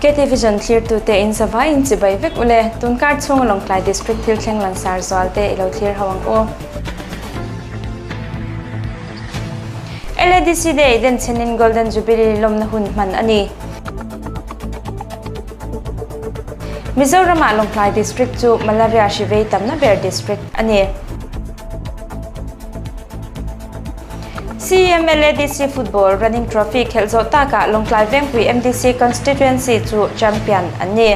KT Vision thlirtute in zavai in chibai vek ule. Tunkar chhunga Lawngtlai District thil thleng langsar zual te i lo thlir ho ang u. LADC Day denchhenin Golden Jubilee lawmna hun hman a ni. Mizoramah Lawngtlai District chu Malaria hri vei tamna ber District a ni. CEM LADC Football Running Trophy khelh zawh takah Lawngtlai Vengpui MDC Constituency chu champion an ni.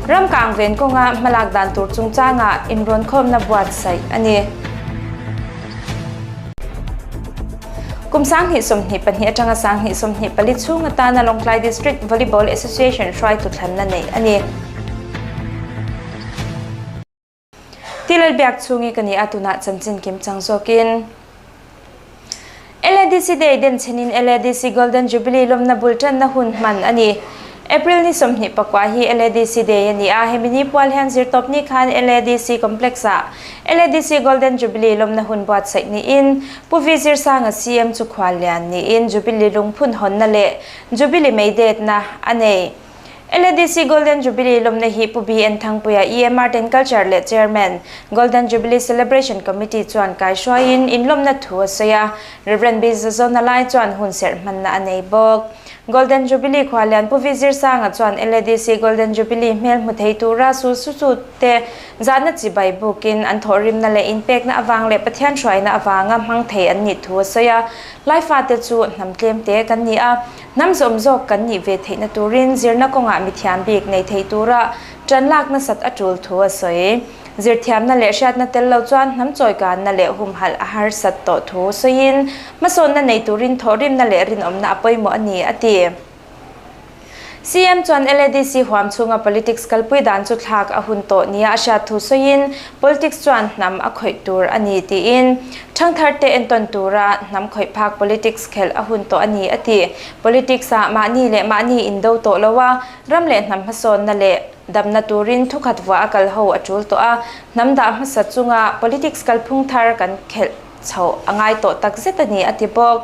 Ramkang ven kawnga hmalak dan tur chungchangah inrawnkhawmna buatsaih a ni. Kum 2022 atanga 2024 chhung atana Lawngtlai District Volleyball Association hruaitu thlanna neih a ni. Tilalbiak chhungi ka ni a tunah chanchin kim chang zawkin. LADC Day denchhenin LADC Golden Jubilee lawmna bul tanna hun hman a ni. April ni 24 hi LADC Day a ni a, hemi ni pual hian zirtawpni khan LADC Complex-ah LADC Golden Jubilee lawmna hun buatsaih niin Pu V Zirsanga CM chu khuallian niin Jubilee lungphun hawnna leh Jubilee meidetna a nei. LADC Golden Jubilee lawmna hi Pu BN Thangpuia EM Art and Culture leh Chairman, Golden Jubilee Celebration Committee chuan kaihruaiin inlawmna thu a sawi a, Rev. B Zazawna lai chuan hun serh hmanna a nei bawk. Golden Jubilee khualian Pu V Zirsanga chuan LADC Golden Jubilee hmel hmu thei tura sul su te zahna chibai bukin an thawhrimna leh inpekna avang leh Pathian hruaina avanga hmang thei an nih thu a sawi a, Laifate chu hnam tlemte kan ni a, Hnam zawm zawk kan nih ve theihna turin zirna kawngah mithiam bik nei thei tura ṭan lak nasat a ṭul thu a sawi. Zirthiamna leh hriatna tel lo chuan hnam chawikanna leh humhalh a harsat tawh thu sawiin, hmasawnna nei turin thawhrimna leh rinawmna a pawimawh a ni, a ti. CM chuan LADC huam chhunga politics kalpui dan chu thlak a hun tawh nia a hriat thu sawiin, politics chuan hnam a khawih tur a ni tiin, Thangtharte entawn tura hnam khawih phak politics khelh a hun tawh a ni a ti. Politics ah mahni leh mahni indo tawh lo a, ram leh hnam hmasawnna leh damna turin thukhat vuah a kal ho a tul tawh a, hnam dah hmasa chunga politics kalphung thar kan khelh chhoh a ngai tawh tak zet a ni a ti bawk.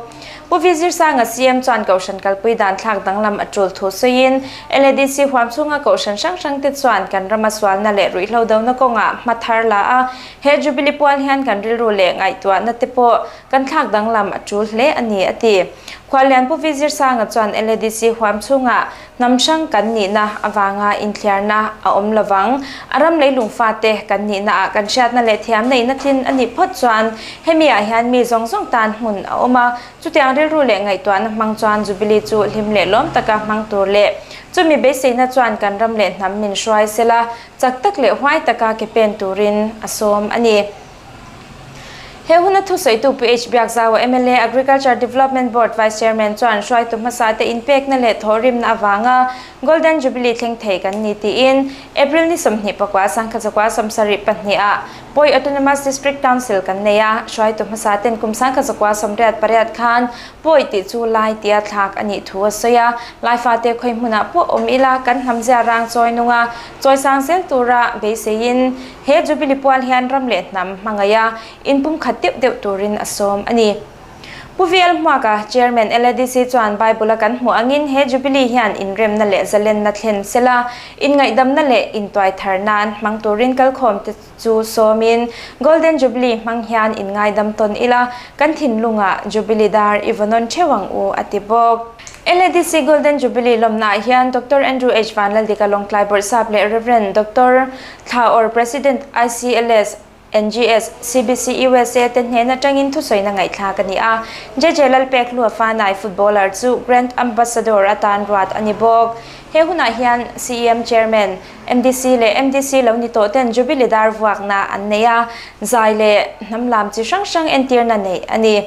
Pu V Zirsanga CM chuan Kohhran kalpui dan thlak danglam a tul thu sawiin, LADC huam chhunga Kohhran hrang hrangte chuan kan rama sualna leh ruihhlo dona kawngah hma thar la a, He Jubilee pual hian kan rilru leh ngaihtuahna te pawh kan thlak danglam a tul hle a ni, a ti. Khuallian Pu V Zirsanga chuan LADC huam chhungah hnam hrang kan nihna avanga inthliarna a awm lovang. A ram leilung fate kan nihnaah kan hriatna leh thiam neihna tlin a nih phawt chuan hemi ah hian mi zawng zawng tan hmun a awm a. Chutiang rilru leh ngaihtuahna hmang chuan Jubilee chu hlim leh lawm taka hmang tur leh chumi beiseina chuan kan ram leh hnam min hruai sela Chak tak leh huai taka ke pen turin a sawm a ni. He huna thusawitu Pu H. Biakzaua mla Agriculture Development Board Vice Chairman chuan hruaitu hmasa te inpekna leh thawhrimna avanga Golden Jubilee thleng thei kan ni tiin April ni 24 sangkhazakua 72 ah Pawi Autonomous District Council kan nei a, hruaitu hmasa ten kum sangkhazakua 88 khan Pawi tih chu lai tia thlak a nih thu a sawi a, Laifate khawi hmunah pawh awm ila kan hnamzia rang chawi nung a, chawi sang zel tura beiseiin he Jubilee pual hian ram leh hnam hmangaih a, inpumkhat deuh deuh turin a sawm a ni. Pu VL Hmuaka, Chairman LADC chuan Bible-a kan hmuh angin he Jubilee hian inremna leh zalenna thlen sela, inngaihdamna leh intuai thar nan hmang turin kalkhawmte Chu sawmin Golden Jubilee hmang hian in ngaidam tawn ila, kan thinlungah Jubilee dar i va nawn theuh ang u, a ti bawk. LADC Golden Jubilee lawmnaah hian Doctor Andrew H. Vanlaldika Lawngtlai Bawrhsap leh Rev. Doctor Thlaawr President ICLS, NGS, CBC USA te hnen atangin thusawina ngaihthlak a ni a. JJ Lalpekhlua Fanai footballer chu Grand Ambassador atan ruat a ni bawk. He hunah hian CEM Chairman, MDC leh MDC lo ni tawh ten Jubilee dar vuakna an nei a, zai leh hnam lam chi hrang hrang entirna neih a ni.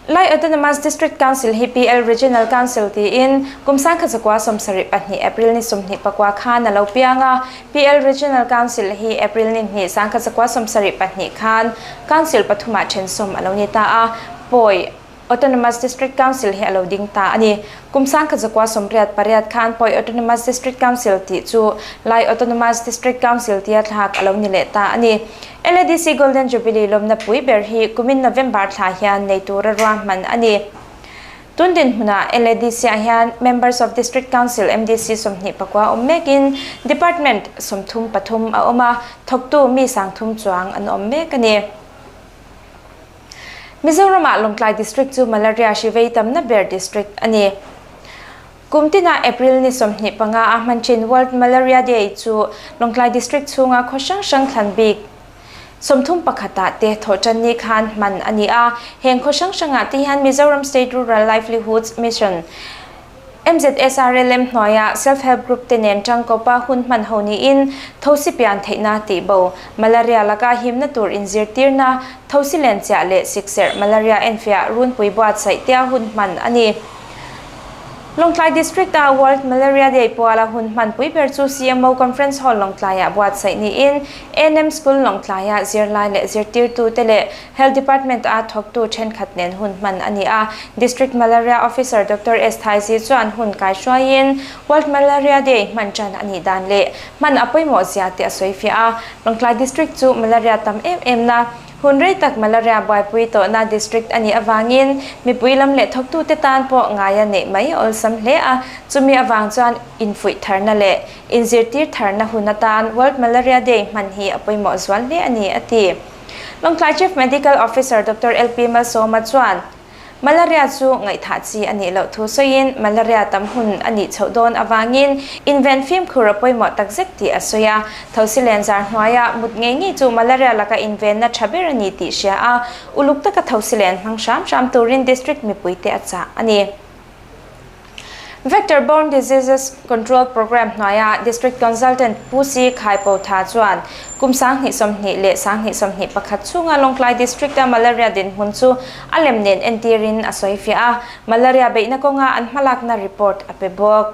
Lai Autonomous District Council hi PL Regional Council tiin kum 1972 April ni 24 khan a lo piang a, PL Regional Council hi April ni hnih 1972 khan Council pathumah thensawm a lo ni ta a, Pawi Autonomous District Council hi a lo ding ta a ni. Kum 1988 khan Pawi Autonomous District Council tih chu Lai Autonomous District Council tia thlak a lo ni leh ta a ni. LADC Golden Jubilee lawmna pui ber hi kumin November thla hian nei tura ruahman a ni. Tun dinhmunah LADC-ah hian Members of District Council, MDC, 24 awm mekin Department 33 a awm a, thawktu mi 3000 chuang an awm mek a ni. Mizoramah Lawngtlai District chu Malaria hri vei tamna ber District a ni. Kum tinah April ni 25 a hman thin World Malaria Day chu Lawngtlai District chhunga khaw hrang hrang thlan bik 31 ah te thawhtan ni khan hman a ni a. Heng khaw hrang hrangah te hian Mizoram State Rural Livelihoods Mission, MZSRLM, hnuaia Self Help Group te nen tangkawpa hun hman ho niin thosi pian theihna tih bo, malaria laka himna tur inzirtirna, thosi len chiah leh sikserh malaria enfiah runpui buatsaih tia hun hman a ni. Lawngtlai District-a World Malaria Day puala hun hmanpui ber chu CMO Conference Hall Lawngtlaiah buatsaih niin ANM School Lawngtlaia zirlai leh zirtirtute leh Health Department-a thawktu thenkhat nen hun hman a ni a. District Malaria Officer Doctor S. Thaizi chuan hun kaihruaiin World Malaria Day hman tan a nih dan leh hman a pawimawh zia te a sawifiah a. Lawngtlai District chu malaria tam em em na, Hun rei tak malaria buaipui tawhna district a nih avangin mipui lam leh thawktute tan pawh ngaia neih mai a awlsam hle a, chumi avang chuan infuih tharna leh inzirtir tharna hun atan World Malaria Day hman hi a pawimawh zual hle a ni, a ti. Lawngtlai Chief Medical Officer Doctor LP Malsawma chuan, Malaria chu ngaihthah chi a nih loh thu sawiin malaria tam hun a nih chhoh dawn avangin inven fimkhur a pawimawh takzet tih a sawi a. Thosi len zar hnuaia mut ngei ngei chu malaria laka invenna tha ber a ni tih hria a, uluk taka thosi len hmang hram hram turin district mipuite a chah a ni. Vector Borne Diseases Control Programme hnuaia District Consultant Pu Si Khai Po Tha chuan kum 2020 leh 2021 chhunga Lawngtlai District-a malaria dinhmun chu a lem nen entirin a sawifiah a, malaria beihna kawnga an hmalakna report a pe bawk.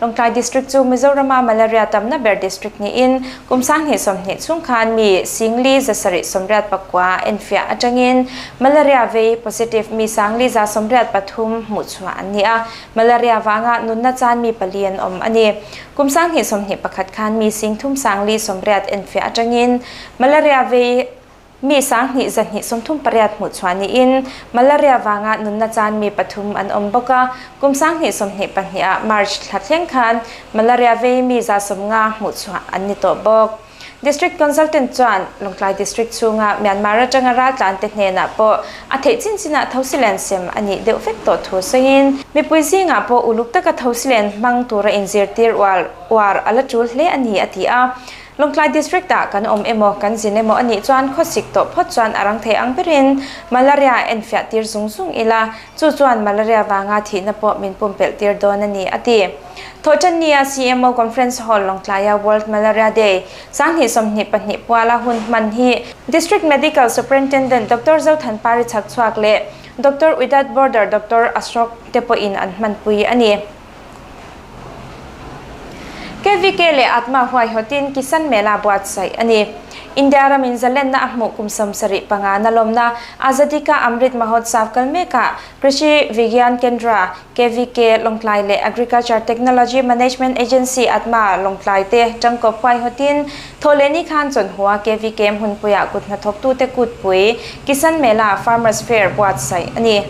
Lawngtlai District chu Mizorama malaria tamna ber district niin kum 2020 chhung khan mi 4789 enfiah atangin malaria vei positive mi 5183 hmuh chhuah an ni a, malaria vanga nunna chan mi pali an awm a ni. Kum 2021 khan mi 3480 enfiah atangin malaria vei mi 2238 hmuh chhuah niin malaria vanga nunna chan mi pathum an awm bawk a. Kum 2022 ah March thla thleng khan malaria vei mi 150 hmuh chhuah an ni tawh bawk. District Consultant chuan Lawngtlai District chhunga Myanmar atanga raltlante hnenah pawh a theih chin chinah thosilen sem a nih deuh vek tawh thu sawiin, mipui zingah pawh uluk taka thosilen hmang tura inzirtir uar uar a la tul hle a ni a ti a. Lawngtlai District-ah kan awm emaw kan zin emaw a nih chuan khawsik tawh phawt chuan a rang thei ang berin malaria enfiah tir zung zung ila, chu chuan malaria vanga thihna pawh min pumpelh tir dawn a ni a ti. Thawhṭannia CMO Conference Hall Lawngtlaia World Malaria Day 2022 puala hun hman hi District Medical Superintendent Doctor Zothanpari Chhakchhuak leh Doctor Without Border Doctor Ashok te pawhin an hmanpui a ni. KVK leh Atma huaihawtin Kisan Mela buatsaih a ni. India ramin zalenna a hmuh kum 75 na lawmna Azadi Ka Amrit Mahotsav kal mekah Krishi Vigyan Kendra, KVK, Lawngtlai leh Agriculture Technology Management Agency, ATMA, Lawngtlai te tangkawp huaihawtin Thawhlehni khan Chawnhua KVK hmunpuiah kut hnathawktute kutpui Kisan Mela Farmers Fair buatsaih a ni.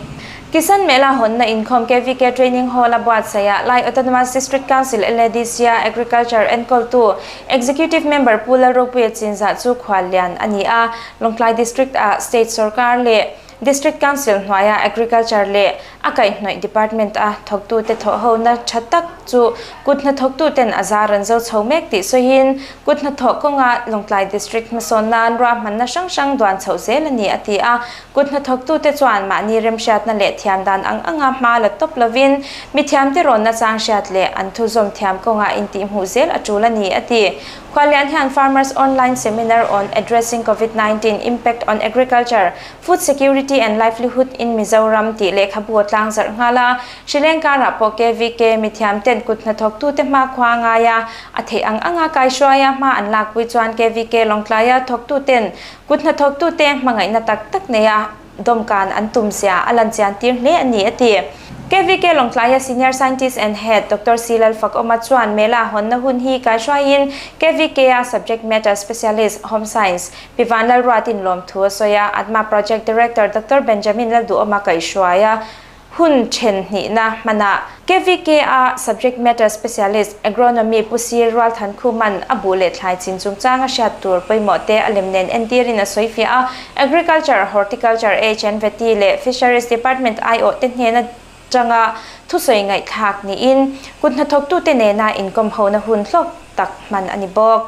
Kisan Mela hawnna inkhawm KVK Training Hall-a buatsaihah Lai Autonomous District Council, LADC-a Agriculture enkawltu Executive Member Pu Lalropuia Chinzah chu khuallian a ni a, Lawngtlai District-ah State Sorkar leh District Council hnuaia Agriculture leh a kaihhnawih Department a thawktute thawhhona tha tak chu kut hnathawktuten a zar an zo chho mek tih sawiin kut hnathawh kawnga Lawngtlai District hmasawn nan ruahmanna hrang hrang duan chhoh zel a ni a ti a. Kut hnathawktute chuan mahni remhriatna leh thiam dan ang anga hma la tawp lovin mithiamte rawnna chang hriat leh an thu zawm thiam kawnga intihhmuh zel a tul a ni a ti. Khuallian hian Farmers Online Seminar on Addressing Covid-19 Impact on Agriculture, Food Security and Livelihood in Mizoram tih lehkhabu a tlang zarh nghal a. Sri Lanka-ah pawh KVK mithiam ten kut hnathawktute hmakhua a ngai a, a theih ang anga kaihruaia hma an lakpui chuan KVK Lawngtlaia thawktuten kut hnathawktute hmangaihna tak tak neia dawmkan an tum zia a lan chian tir hle a ni, a ti. KVK Lawngtlaia Senior Scientist and Head Doctor C Lalfakawma chuan Mela hawnna hun hi kaihruaiin KVK-a Subject Matter Specialist, Home Science, Pi Vanlalruatin lawmthu a sawi a, ATMA Project Director Doctor Benjamin Lalduhawma kaihruai a. Hun then hnihna hmanah KVK-a Subject Matter Specialist, Agronomy Pu Sir Rualthankhuma'n a buh leh thlai chin chungchanga hriat tur pawimawh te a lem nen entirin a sawi fiah a, Agriculture, Horticulture, HNVT leh Fisheries Department aiawh te hnena tanga thusawi ngaihthlak niin kut hnathawktute nena inkawmhona hun hlawk tak hman a ni bawk.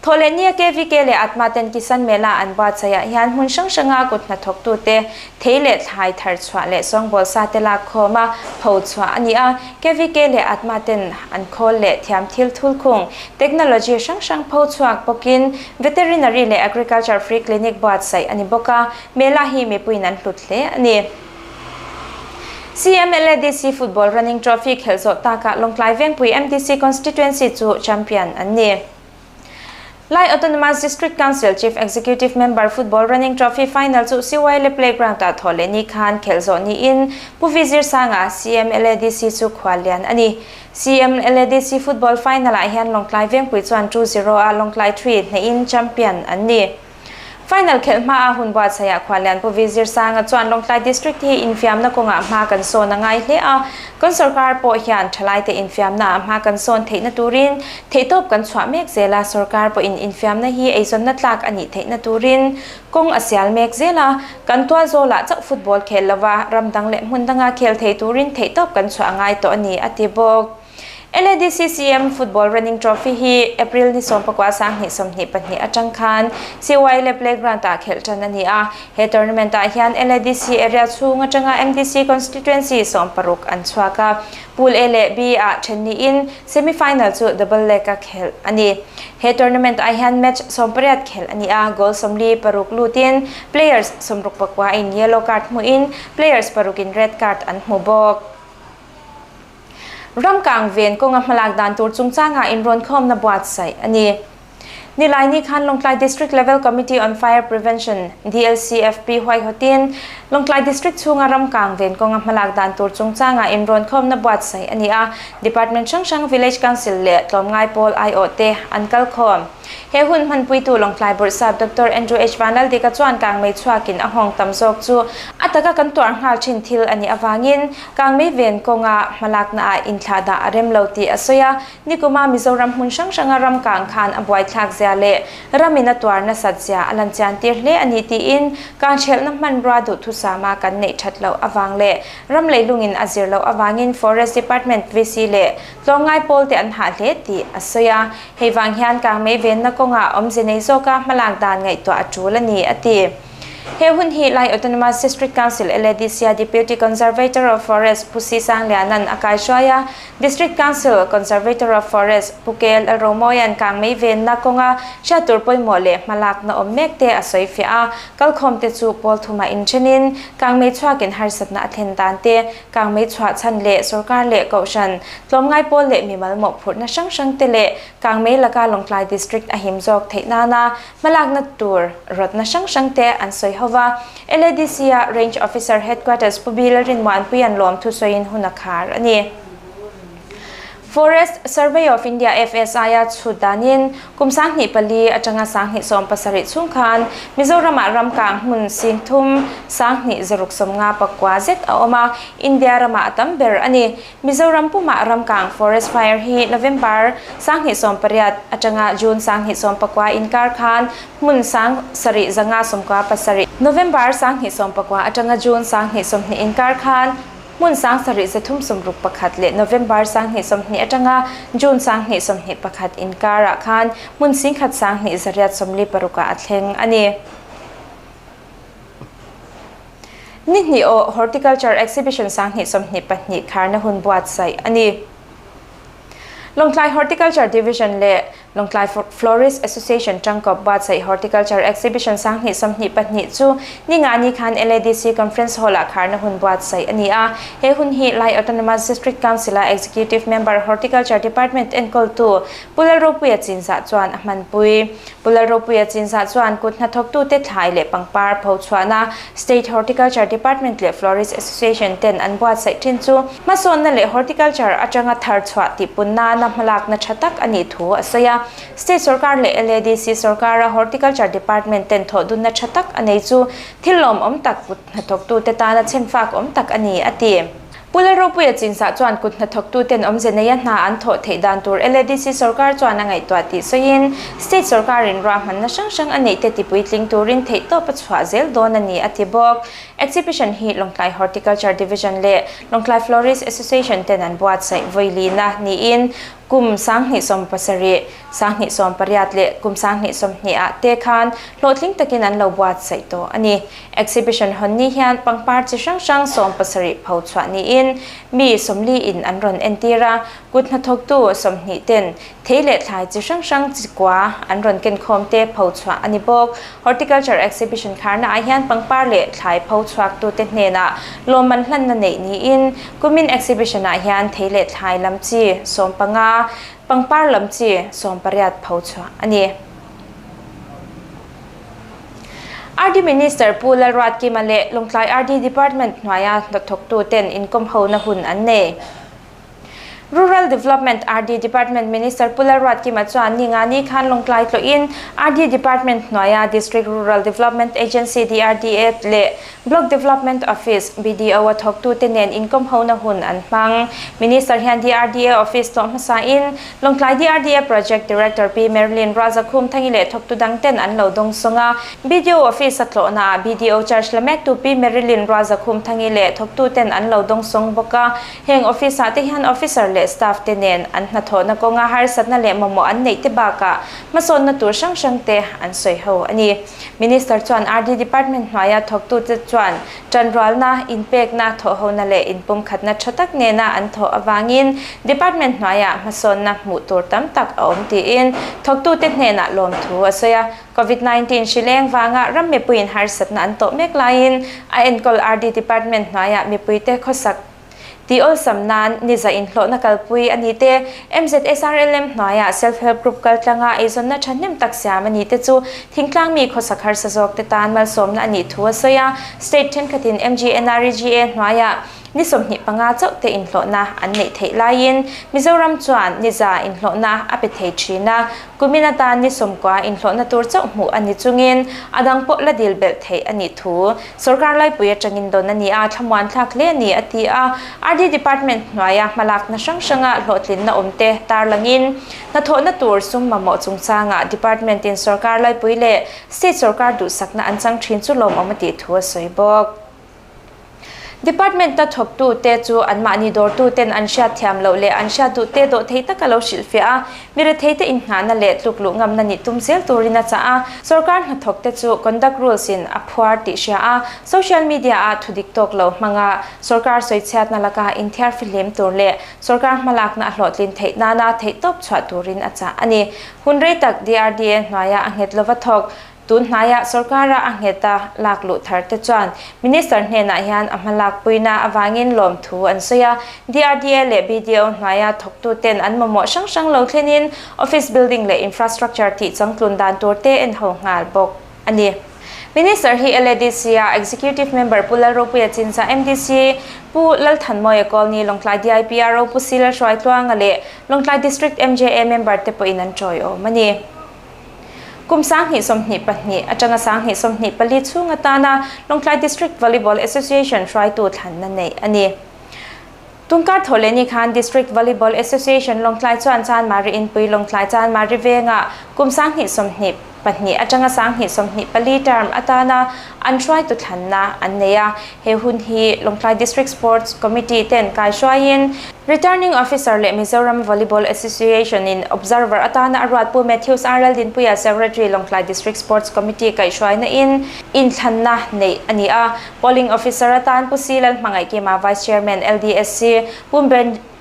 Thawhlehnia KVK leh Atma ten Kisan Mela an buatsaihah hian hmun hrang hranga kut hnathawktute thei leh thlai thar chhuah leh sawngbawl sa te lak khawm a pho chhuah a ni a. KVK leh Atma ten an khawl leh thiam thil thulkhung, technology, hrang hrang pho chhuak bawkin Veterinary leh Agriculture Free Clinic buatsaih a ni bawk a, Mela hi mipuiin an hlut hle a ni. CMLADC Football Running Trophy khelh zawh takah Lawngtlai Vengpui MDC Constituency chu champion an ni. Lai Autonomous District Council Chief Executive Member Football Running Trophy Final chu CYLA Playground ah thawh leh ni khan khelh zawh niin Pu Vi Zirsanga, CMLADC chu khuallian a ni. CMLADC Football Final ah hian Lawngtlai Vengpui chuan 2-0 ah Lawngtlai 3 hnehin champion an ni. Final khelh hma a hun buatsaihah Khuallian Pu Vi Zirsanga chuan Lawngtlai District hi infiamna kawngah hma kan sawn a ngai hle a, kan sorkar pawh hian thalaite infiamna ah hma kan sawn theihna turin theihtawp kan chhuah mek zel a, sorkar pawhin infiamna hi eizawnna tlak a nih theihna turin kawng a sial mek zel a, kan tual zawlah chauh football khel lova ram dang leh hmun danga khel thei turin theihtawp kan chhuah a ngai tawh a ni, a ti bawk. LADC CM Football Running Trophy hi April ni 19 2024 atang khan CY le Playground ah khelh tan a ni a. He tournament ah hian LADC area chhung atanga MDC Constituency 16 an chhuak a. Pool A leh B ah then niin semi-final chu double leg a khelh a ni. He tournament ah hian match 18 khelh a ni a, goal 46 lutin players 64 in yellow card hmuin players paruk in red card an hmu bawk. Ramkang ven kawnga hmalak dan tur chungchangah inrawnkhawmna buatsaih a ni. Nilaini khan Lawngtlai District Level Committee on Fire Prevention, DLCFP, huaihawtin Lawngtlai District chhunga ramkang ven kawnga hmalak dan tur chungchangah inrawnkhawmna buatsaih a ni a, Department hrang hrang, Village Council leh tlawmngai pawl aiawhte an kalkhawm. He hun hmanpuitu Lawngtlai Bawrhsap Doctor Andrew H. Vanlaldika chuan kangmei chhuakin a nghawng tam zawk chu a taka kan tuar nghal thin thil a nih avangin kangmei ven kawnga hmalaknaah inthlahdah a rem lo tih a sawi a. Nikuma Mizoram hmun hrang hranga ram kang khan a buaithlak zia leh ramin a tuar nasat zia a lan chian tir hle a ni tiin kangthelhna hmanrua duhthusama kan neih that loh avang leh ram leilungin a zir loh avangin Forest Department VC leh Tlawmngai pawl te an hah hle tih a sawi a, hei vang hian kangmei venna kawngah awmze nei zawka hmalak dan ngaihtuah a tul a ni, a ti. He hun hi Lai Autonomous District Council, LADC, a Deputy Conservator of Forest Pu Si Sangliana'n a kaihruai a, District Council Conservator of Forest Pu KL Romawia'n kangmei venna kawnga hriat tur pawimawh leh hmalakna awm mek te a sawi fiah a, kalkhawmte chu pawl thumah inthenin kangmei chhuakin harsatna a thlen dan te Kangmei chhuah chhan leh sorkar leh kohhran, tlawmngai pawl leh mimal mawhphurhna hrang hrang te leh Kangmei laka Lawngtlai District a him zawk theih nana hmalakna tur rawtna hrang hrang te an sawi ho va. LADC-a Range Officer Headquarters Pu Bill Rinmuanpuia'n lawmthu sawiin hun a khar a ni. Forest Survey of India, FSI, a chhut danin kum 24 atanga 2070 chhung khan Mizoramah ramkang hmun 3000 2,659 zet a awm a, India ramah a tam ber a ni. Mizoram pumah ramkang forest fire hi November 2018 atanga June 2019 inkar khan hmun 7597, November 2019 atanga June 2020 inkar khan Hmun 7361 leh November 2020 atanga June 2021 inkarah khan hmun 11,246 ah a thleng a ni. Ni hnih aw Horticulture Exhibition 2022 kharna hun buatsaih a ni. Lawngtlai Horticulture Division leh Lawngtlai Florist Association tangkawp buatsaih Horticulture Exhibition 2022 chu Ningani khan LADC Conference Hall-ah kharna hun buatsaih a ni a. He hun hi Lai Autonomous District Council-a Executive Member Horticulture Department enkawltu Pu Lalropuia Chinzah chuan a hmanpui. Pu Lalropuia Chinzah chuan kut hnathawktute thlai leh pangpar pho chhuahna State Horticulture Department leh Florist Association ten an buatsaih thin chu hmasawnna leh horticulture atanga thar chhuah tihpun nana tana hmalakna tha tak a nih thu a sawi a. State sorkar leh LADC sorkara Horticulture Department ten thawhdunna tha tak a nei chu thil lawmawm tak kut hnathawktute tana chhenfak awm tak a ni, a ti. Pu Lalropuia Chinsa chuan kut hnathawktuten awmze neia hna an thawh theih dan tur LADC sorkar chuan a ngaihtuah tih sawiin, State sorkarin ruahmanna hrang hrang a neihte tipuitling turin theihtawp a chhuah zel dawn a ni, a ti bawk. Exhibition hi Lawngtlai Horticulture Division leh Lawngtlai Florist Association ten an buatsaih vawilihna niin kum 2070, 2018 leh kum 2020 ah te khan hlawhtling takin an lo buatsaih tawh a ni. Exhibition hawn ni hian pangpar chi hrang hrang 70 pho chhuah niin mi 40 in an rawn entir a, kut hnathawktu 20 ten thei leh thlai chi hrang hrang chi kua an rawn kenkhawm te pho chhuah a ni bawk. Horticulture Exhibition kharna ah hian pangpar leh thlai pho chhuaktute hnenah lawmman hlanna neih niin kumin exhibition ah hian thei leh thlai lam chi 15, pangpar lam chi 18 pho chhuah a ni. RD Minister Pu Lalruatkima leh Lawngtlai RD Department hnuaia hnathawktuten inkawmhona hun an nei. Rural Development RD Department Minister Pu Lalruatkima chuan Ningani khan Lawngtlai tlawhin RD Department hnuaia District Rural Development Agency, DRDA, leh Block Development Office, BDO, a thawktute nen inkawmhona hun an hmang. Minister hian DRDA Office tlawh hmasain Lawngtlai DRDA Project Director Pi Marilyn Ruazakhumthangi leh thawktu dangten an lo dawngsawng a. BDO Office a tlawhnaah BDO charge la mektu Pi Marilyn Ruazakhumthangi leh thawktuten an lo dawngsawng bawk a. Heng office ah te hian officer leh staff te nen an hnathawhna kawnga harsatna leh mamawh an neih te bakah hmasawnna tur hrang hrang te an sawi ho a ni. Minister chuan RD Department hnuaia thawktute chuan tanrualna, inpekna, thawhhona leh inpumkhatna tha tak nena an thawh avangin Department hnuaiah hmasawnna hmuh tur tam tak a awm tiin thawktute hnenah lawmthu a sawi a. Covid 19 hri leng vanga ram mipuiin harsatna an tawh mek laiin a enkawl RD Department hnuaiah mipuite khawsak tih awlsam nan niza inhlawhna kalpui a ni te, MZSRLM hnuaiah Self Help Group kaltlanga eizawnna thahnem tak siam a ni te chu thingtlang mi khawsak harsa zawk te tan malsawmna a nih thu a sawi a. State thenkhatin MGNREGA hnuaiah Ni 25 chauh te inhlawhna an neih theih laiin Mizoram chuan ni za inhlawhna a pe thei thin a, kumin atan ni 90 inhlawhna tur chauh hmuh a ni chungin a dang pawh la dil belh theih a nih thu sorkar laipui atangin dawn a ni a, thlamuan thlak hle a ni a ti a. RD Department hnuaia hmalakna hrang hranga hlawhtlinna awmte tarlangin hnathawhna tur sum mamawh chungchangah Department in sorkar laipui leh State sorkar duhsakna an chang thin chu lawmawm a tih thu a sawi bawk. Department-a thawktute chu anmahni dawrtuten an hriat thiam loh leh an hriat duh te dawh thei taka lo hrilhfiah a, mi retheite inngahna leh tluk luh ngamna nih tum zel turin a chah a. Sorkar hnathawkte chu conduct rules-in a phuar tih hria a, social media-a thudik tawk lo hmanga sorkar sawichhiatna laka inthiar fihlim tur leh sorkar hmalakna a hlawhtlin theih nana theihtawp chhuah turin a chah a ni. Hun rei tak DRDA hnuaia a nghet lova thawk Tun hnaiah sorkara a ngheta lak luh thar te chuan Minister hnenah hian a hmalak puina avangin lawmthu an sawi a. DRDA leh BDO hnuaia thawktuten an mamawh hrang hrang lo thlenin Office building leh infrastructure tih changtlun dan tur te en ho nghal bawk a ni. Minister hi LADC-a Executive Member Pu Lalropuia Chinsa, MDC Pu Lalthanmawia Colney, Lawngtlai DIPRO Pu Sila Hruaitluanga leh Lawngtlai District MJA member te pawhin an tawiawm a ni. Kum 2022 atanga 2024 chhung atana Lawngtlai District Volleyball Association hruaitu thlanna neih a ni. Tunkar thawhlehni khan District Volleyball Association Lawngtlai chuan Chanmari Inpui Lawngtlai Chanmari Vengah kum 2022 atanga 2024 term atana an hruaitu thlanna an nei a. He hun hi Lawngtlai District Sports Committee ten kaihruaiin Returning Officer leh Mizoram Volleyball Association in Observer atana a ruat Pu Matthews R Laldinpuia Secretary Lawngtlai District Sports Committee kaihhruaina in inthlanna neih a ni a. Polling Officer atan Pu C Lalhmangaihkima Vice Chairman LDSC, Pu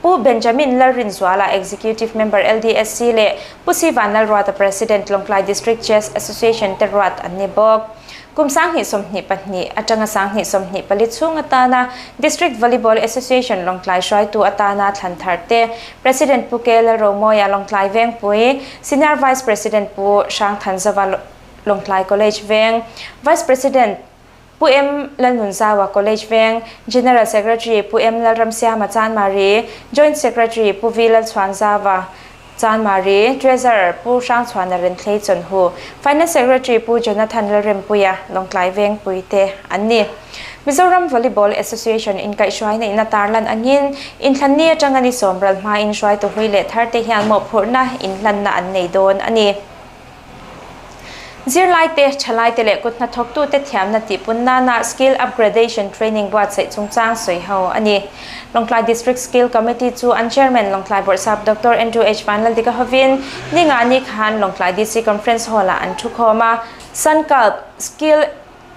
Pu Benjamin Lalrinzuala Executive Member LDSC leh Pu C Vanlalruata President Lawngtlai District Chess Association te ruat an ni bawk. Kum 2022 atanga 2024 chhung atana District Volleyball Association Lawngtlai hruaitu atana thlan thar te President Pu K Lalromawia Lawngtlai Vengpui, Senior Vice President Pu Hrangthanzova Lawngtlai College Veng, Vice President. Pu M Lalnunzaua College Veng, General Secretary Pu M Lalramsiama Chanmari, Joint Secretary Pu V Lalchhuanzava Chanmari, Treasurer Pu Hrangchhuana Renthlei Chawnhu, Finance Secretary Pu Jonathan Lalrempuia Lawngtlai Vengpui te an ni. Mizoram Volleyball Association inkaihhruaina in a tarlan angin inthlanni atanga ni sawmral hmain hruaitu hlui leh thar te hian mawhphurhna inhlanna an nei dawn a ni. Zirlaite, thalaite leh kut hnathawktute thiamna tihpun nana Skill Upgradation Training buatsaih chungchang sawi ho a ni. Lawngtlai District Skill Committee chu an Chairman Lawngtlai Bawrhsap Doctor Andrew H. Vanlaldika hovin ningani khan Lawngtlai DC Conference Hall-ah an thukhawm a. Sankalp Skill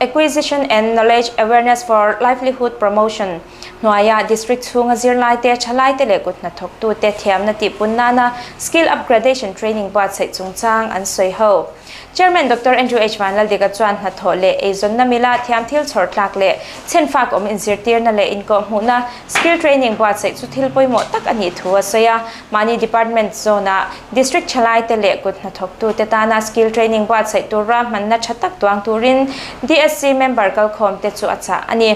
Acquisition and Knowledge Awareness for Livelihood Promotion hnuaia District chhunga zirlaite, thalaite leh kut hnathawktute thiamna tihpun nana Skill Upgradation Training buatsaih chungchang an sawi ho. Chairman Doctor Andrew H. Vanlaldika chuan hnathawh leh eizawnna mila thiam thil chhawr tlak leh chhenfak awm inzirtirna leh inkawhhmuhna Skill Training buatsaih chu thil pawimawh tak a nih thu a sawi a. Mahni Department zawnah District thalaite leh kut hnathawktute tana skill training buatsaih tur ruahmanna tha tak tuang turin DSC member kalkhawmte chu a chah a ni.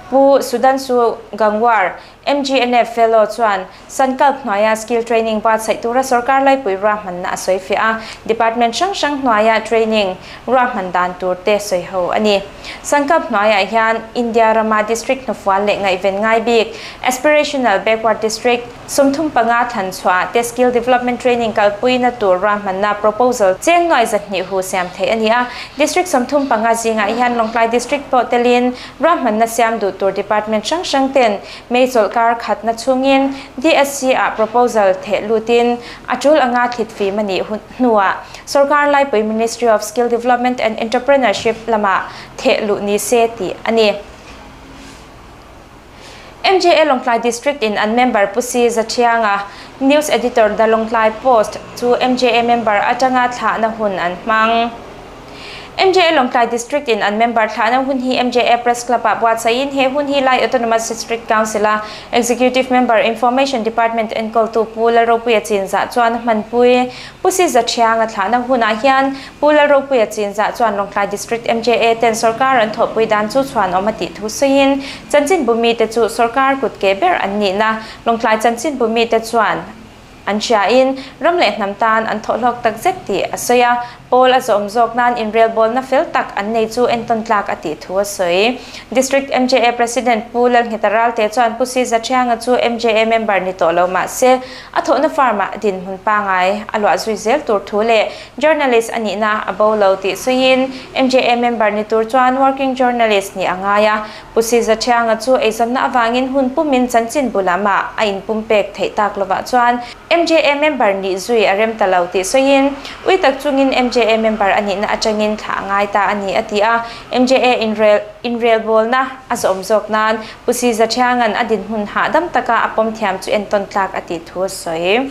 Pu Sudhanshu Gangwar, MGNF Fellow chuan Sankalp hnuaia skill training buatsaih tura sorkar laipui ruahmanna a sawi fiah a, department hrang hrang hnuaia training ruahman dan tur te sawi ho a ni. Sankalp hnuaiah hian India rama district hnufual leh ngaihven ngai bik, Aspirational Backward District, 35 thlan chhuah te Skill Development Training kalpuina tur ruahmanna proposal cheng nuai 200 hu siam theih a ni a. District 35 zingah hian Lawngtlai District pawh telin ruahmanna siam duh tur department hrang hrang ten May chawlhkar khatna chhungin DSC ah proposal theh lutin a tul anga thlit fim a nih hnuah Sorkar Laipui Ministry of Skill Development and Entrepreneurship lamah theh luh ni se tih a ni. MJA Lawngtlai District in an member Pu Si Zathianga, News Editor The Lawngtlai Post chu MJA member atanga thlahna hun an hmang. MJA Lawngtlai District in an member thlahna hun hi MJA Press Club ah buatsaihin he hun hi Lai Autonomous District Council a Executive Member Information Department enkawltu Pu Lalropuia Chinzah chuan a hmanpui. Pu Si Zathianga thlahna hunah hian Pu Lalropuia Chinzah chuan Lawngtlai District MJA ten sorkar an thawhpui dan chu chhuanawm a tih thu sawiin, Chanchinbu mite chu sorkar kut ke ber an nihna Lawngtlai Chanchinbu mite chuan an hriain ram leh hnam tan an thawhhlawk tak zet tih a sawi a. Pawl a zawm zawk nan inrelbawlna fel tak an nei chu entawn tlak a tih thu a sawi. District MJA President Pu Lalngheta Ralte chuan Pu Si Zathianga chu MJA member ni tawh lo mah se a thawhna farm-ah dinhmun pangai a luah zui zel tur thu leh Journalist a nihna a bo lo tih sawiin MJA member ni tur chuan working journalist nih a ngai a. Pu Siza Thianga chu eizawnna avangin hun pumin chanchin bu lamah a inpumpek theih tak lovah chuan MJA member nih zui a rem ta lo tih sawiin ui tak chungin MJA member a nihna atangin thlah a ngai ta a ni a ti a. MJA inrel inrelbawlna a zawm zawk nan Pu Siza Thianga'n a dinhmun hahdam taka a pawm thiam chu entawn tlak a tih thu a sawi.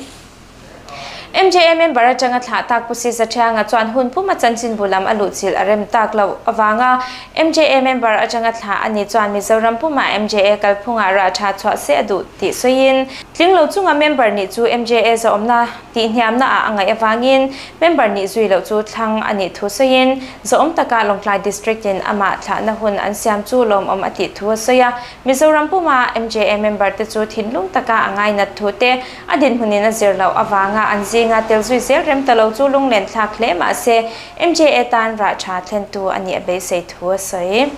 MJA member atanga thlah tak Pu Sisa Thianga chuan hun puma chanchinbu lam a luhchilh a rem tak loh avanga MJA member atanga thlah a ni chuan Mizoram puma MJA kalphungah rah tha chhuah se a duh tih sawiin tling lo chunga member nih chu MJA zawhawmna tihhniamna ah a ngaih avangin member nih zui loh chu thlang a nih thu sawiin zawhawm taka Lawngtlai District in amah thlahna hun an siam chu lawmawm a tih thu a sawi a. Mizoram puma MJA member te chu thinlung taka a ngainat thu te A dinhmunin a zir loh avanga an zinga tel zui zel rem ta lo chu lunglen thlak hle mah se MJA tan rah tha thlentu a nih a beisei thu a sawi.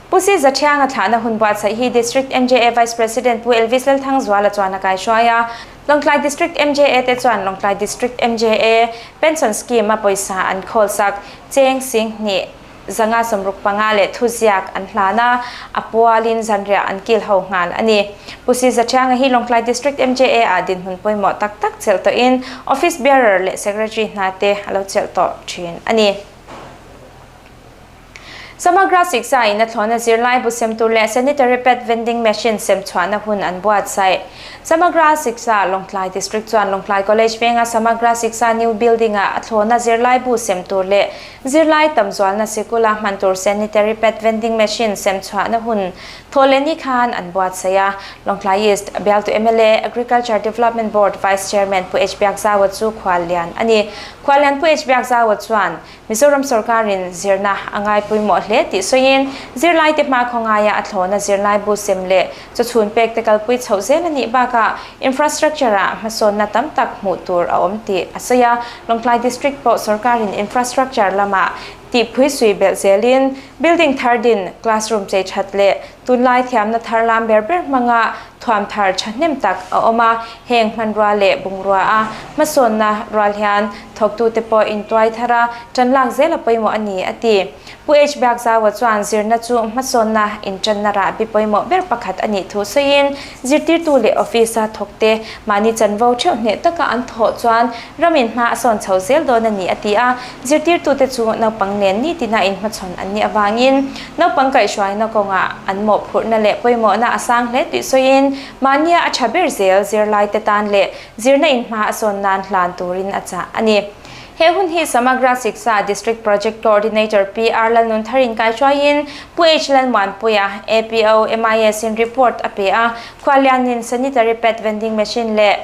Pu Si Zathianga thlahna hun buatsaih hi District MJA Vice President Pu Elvis Lalthangzuala chuan a kaihruai a. Lawngtlai District MJA te chuan Lawngtlai District MJA Pension Scheme a pawisa an khawlsak cheng 2000. 165 leh thuziak an hlan a, a pualin zanriah an kil ho nghal a ni. Pu Si Zathianga hi Lawngtlai District MJA ah dinhmun pawimawh tak tak chelh tawhin Office Bearer leh Secretary hna te a lo chelh tawh thin a ni. Samagra Siksa in a thlawna zirlai bu sem tur leh Sanitary Pad Vending Machine sem chhuahna hun an buatsaih. Samagra Siksa Lawngtlai District chuan Lawngtlai College venga Samagra Siksa New Building-ah a thlawna zirlai bu sem tur leh Zirlai tam zualna sikula hman tur sanitary pad vending machine sem chhuahna hun Thawhlehni khan an buatsaih a. Lawngtlai East bialtu mla Agriculture Development Board Vice Chairman Pu H Biakzaua chu khuallian a ni. Khuallian Pu H Biakzaua chuan Mizoram sorkarin zirna a ngai pawimawh hle tih sawiin, zirlaite hmakhaw ngaia a thlawna zirlaibu sem leh chawchhun pekte kalpui chhoh zel a nih bakah infrastructure-ah hmasawnna tam tak hmuh tur a awm tih a sawi a. Lawngtlai District pawh sorkarin infrastructure lamah tihphui sui belh zelin building thar din, classroom chei that leh tunlai thiamna thar lam ber ber hmanga thuam thar thahnem tak a awm a, heng hmanrua leh bungrua a hmasawnna rual hian thawktute pawh intuai thar a, tan lak zel a pawimawh a ni, a ti. Pu H. Biakzaua chuan zirna chu hmasawnna intanna rahbi pawimawh ber pakhat a nih thu sawiin, zirtirtu leh office-a thawkte mahni chanvo theuh hneh taka an thawh chuan ramin hma a sawn chho zel dawn a ni, a ti a. Zirtirtute chu naupang nen nitina inhmachhawn an nih avangin naupang kaihhruaina kawngah an mawhphurhna leh pawimawhna a sang hle tih sawiin, mahnia a tha ber zel zirlaite tan leh zirna inhma a sawn nan hlan turin a chah a ni. He hun hi Samagra Shiksha District Project Coordinator Pi R Lalnuntharin kaihruaiin Pu H Lalmuanpuia, APO, MIS in report a pe a, Khuallianin Sanitary Pad Vending Machine leh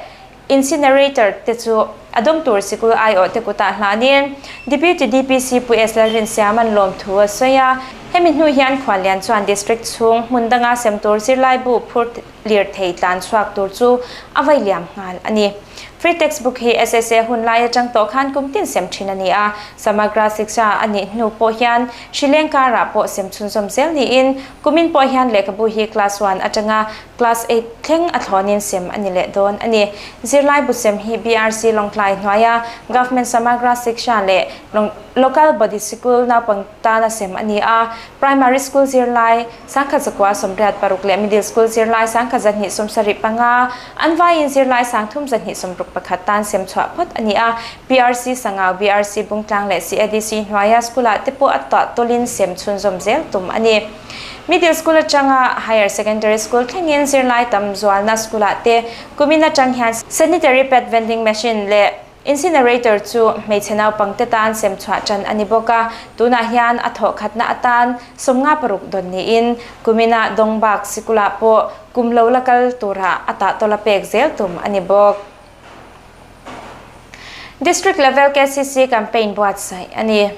Incinerator te chu a dawng tur sikul aiawh te kutah hlanin Deputy DPC Pu S Lalrinsiama'n lawmthu a sawi a. Hemi hnu hian Khuallian chuan District chhung hmun danga sem tur zirlaibu phur lirthei tlan chhuak tur chu a vai liam nghal a ni. Free textbook hi SSA hun lai atang tawh khan kum tin sem thin a ni a, Samagra Shiksha a nih hnu pawh hian Hrileng karah pawh sem chhunzawm zel niin kumin pawh hian lehkhabu hi class one atanga class eight thleng a thlawnin sem a ni leh dawn a ni. Zirlaibu sem hi BRC Lawngtlai hnuaia Government Samagra Shiksha leh Local Body Sikul naupang tana sem a ni a, Primary School zirlai 1986 leh Middle School zirlai 1275 an vaiin zirlai 3261 tan sem chhuah phawt a ni a, PRC Sangau, BRC Bungtlang leh CADC hnuaia school-ah te pawh a tuah tawlin sem chhunzawm zel tum a ni. Middle School atanga Higher Secondary School thlengin zirlai tam zualna school-ah te kumin atang hian sanitary pad vending machine leh Incinerator chu hmeichhe naupangte tan sem chhuah tan a ni bawk a, tunah hian a thawh khatna atan 56 dawn niin kuminah Dongbak sikulah pawh kum lo la kal tura a tahtawla pek zel tum a ni bawk. District Level KCC Campaign buatsaih a ni.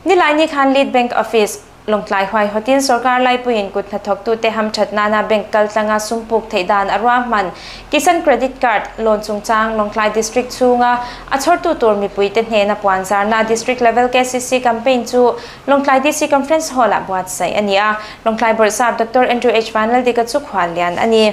Nilaini khan Lead Bank Office, Lawngtlai huaihawtin sorkar laipuiin kut hnathawktute hamthat nana bank kaltlanga sum puk theih dan a ruahman. Kisan Credit Card loan chungchang Lawngtlai District chhunga a chhawrtu tur mipuite hnena puan zarna District Level KCC Campaign chu Lawngtlai DC Conference Hall-ah buatsaih a ni a. Lawngtlai Bawrhsap Doctor Andrew H. Vanlaldika chu khuallian a ni.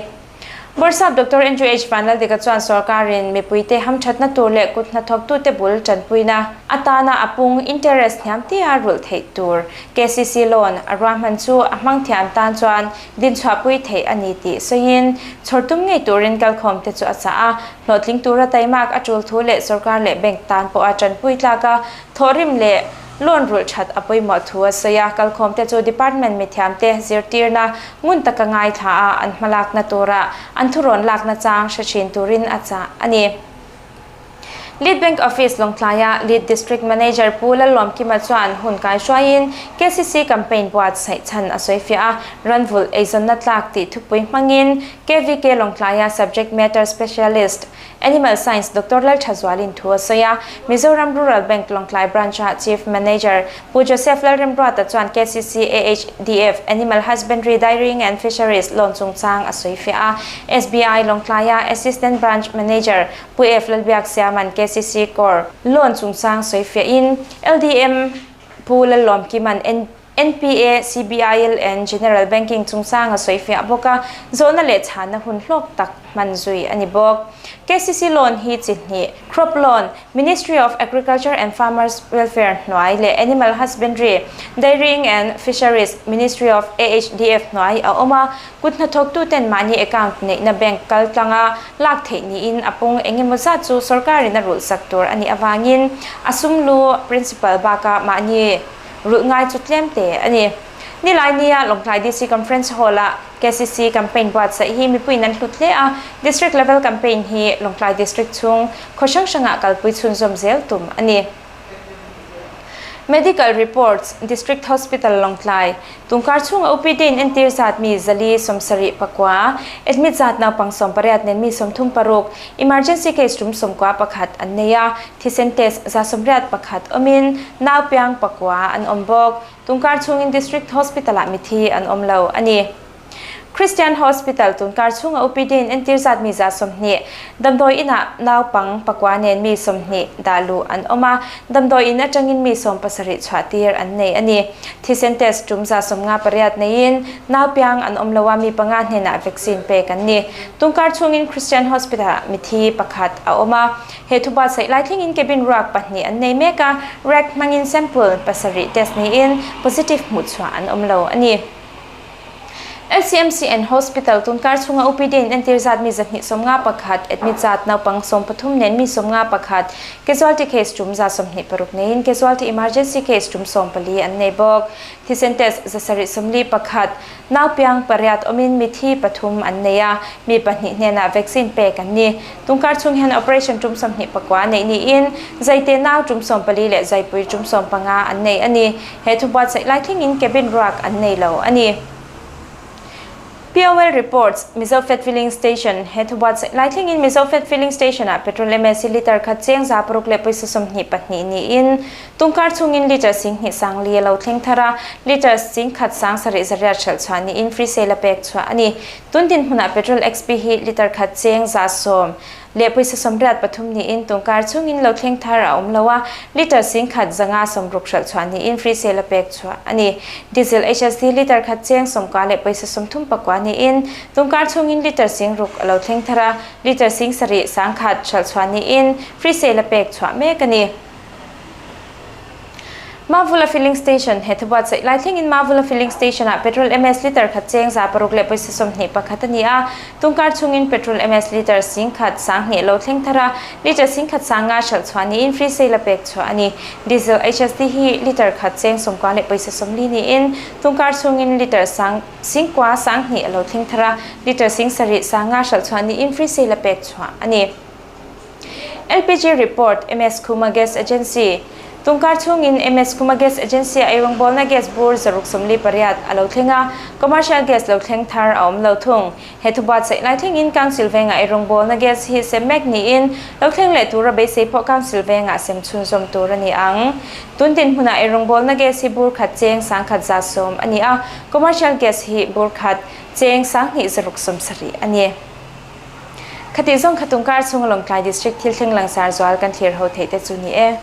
Bawrhsap Doctor Andrew H. Vanlaldika chuan sorkarin mipuite hamthatna tur leh kut hnathawktute bul tanpuina atana a pung interest hniam tia rulh theih tur KCC loan a ruahman chu a hmang thiam tan chuan dinchhuahpui theih a ni tih sawiin chhawr tum ngei turin kalkhawmte chu a chah a, hlawhtling tura taimak a tul thu leh sorkar leh bank tan pawha tanpui tlaka thawhrim leh Loan rulh that a pawimawh thu a sawi a, kalkhawmte chu department mithiamte zirtirna ngun taka ngaithla a an hmalakna tura an thurawn lakna chang hre thin turin a chah a ni. Lead Bank Office Lawngtlaia Lead District Manager Pu Lalawmkima chuan hun kaihruaiin KCC campaign buatsaih chhan a sawifiah a, ranvulh eizawnna tlak tih thupui hmangin KVK Lawngtlaia Subject Matter Specialist Animal Science Doctor Lalthazualin thu a sawi a, Mizoram Rural Bank Lawngtlai Branch-a Chief Manager Pu Joseph Lalremruata chuan KCC AHDF Animal Husbandry Dairying and Fisheries loan chungchang a sawi fiah a, SBI Lawngtlaia Assistant Branch Manager Pu F Lalbiaksiama'n KCC Core loan chungchang sawi fiahin LDM Pu Lalawmkima'n NPA, CBIL and General Banking chungchang a sawi fiah bawk a, zawhna leh chhanna hun hlawk tak hman zui a ni bawk. KCC loan hi chi hnih, Crop Loan, Ministry of Agriculture and Farmers Welfare hnuai leh Animal Husbandry, Dairying and Fisheries, Ministry of AHDF hnuai a awm a, kut hnathawktuten mahni account neihna bank kal tlanga lak theih niin a pung engemaw zat chu sorkarin a rulhsak tur a nih avangin a sum lu principal bakah mahni Rulh ngai chu tlem te a ni. Nilai nia Lawngtlai DC Conference Hall-ah KCC campaign buatsaih hi mipuiin an hlut hle a, District Level Campaign hi Lawngtlai District chhung khaw hrang hrangah kalpui chhunzawm zel tum a ni. Medical reports, District Hospital Lawngtlai, Tungkar chhunga OPD in entir zat mi 400 74, admit zat naupang 18 nen mi 36, emergency case tum 91 an nei a, thisen test 181 awmin nau piang pakua an awm bawk. Tungkar chhungin District Hospital-ah mithi an awm lo a ni. Christian Hospital tunkar chhunga OPD in entir zat mi 20, damdawi inah naupang pakua nen mi 20 dah luh an awm a, damdawi in atangin mi 17 chhuah tir an nei a ni. Thisen test tum 58 neiin naupiang an awm lo a, mi panga hnenah vaccine pek an ni. Tunkar chhungin Christian Hospital-ah mithi pakhat a awm a. He thu buatsaih lai thlengin cabin ruak pahnih an nei mek a, rack hmangin sample pasarih test niin positive hmuhchhuah an awm lo a ni. LCMCN Hospital tunkar chhunga OPD in entir zat mi 251, admit zat naupang 13 nen mi 51, casualty case tum 126 neiin casualty emergency case tum 14 an nei bawk. Thisen test 741, naupiang pariat awmin mithi pathum an nei a, mi pahnih hnenah vaccine pek an ni. Tungkar chhung hian operation tum 29 neih niin zaite nau tum 14 leh zaipui tum 15 an nei a ni. He thu buatsaih lai thlengin cabin ruak an nei lo a ni. POL reports, Mizofed Filling Station, He thu buatsaih lai thlengin Mizofed Filling Station-ah petrol MSC litre khat cheng 600 leh pawisa 22 niin tungkar chhungin litre 20 sangli a lo thleng thar a, litre 10,000 sangsahrih zariat hralh chhuah niin free sale a pek chhuah a ni. Tun dinhmunah petrol XP hi litre khat cheng 110 leh pawisa 83 niin tungkar chhungin lo thleng thar a awm lo a, litre 10,000 560 hralh chhuah niin free sale a pek chhuah a ni. Diesel HSD litre khat cheng 90 leh pawisa 34 niin tungkar chhungin litre 6000 a lo thleng thar a, litre 7,000 hralh chhuah niin free sale a pek chhuah mek a ni. Mavula Filling Station, He thu buatsaih lai thlengin Mavula Filling Station-ah petrol MS litre khat cheng 600 leh pawisa 21 a ni a, tungkar chhungin petrol MS litre 10,000 20 lo thleng thar a, litre 10,000 sanga hralh chhuah niin free sale a pek chhuah a ni. Diesel HSD hi litre khat cheng 90 leh pawisa 40 niin tungkar chhungin litre sang 90 20 a lo thleng thar a, litre 7,000 sanga hralh chhuah niin free sale a pek chhuah a ni. LPG report, MS Khuma Gas Agency, Tungkar chhungin MS Khuma Gas Agency-a eirawngbawlna gas bur 648 a lo thleng a, commercial gas lo thleng thar a awm lo thung. He thu buatsaih lai thlengin Council vengah eirawngbawlna gas hi sem mek niin lo thleng leh tura beisei pawh Council vengah sem chhunzawm tur a ni ang. Tun dinhmunah eirawngbawlna gas hi bur khat cheng 1110 a ni a, commercial gas hi bur khat cheng 2670 a ni. Khati zawng kha tungkar chhunga Lawngtlai District thil thleng langsar zual kan thlir ho theih te chu ni e.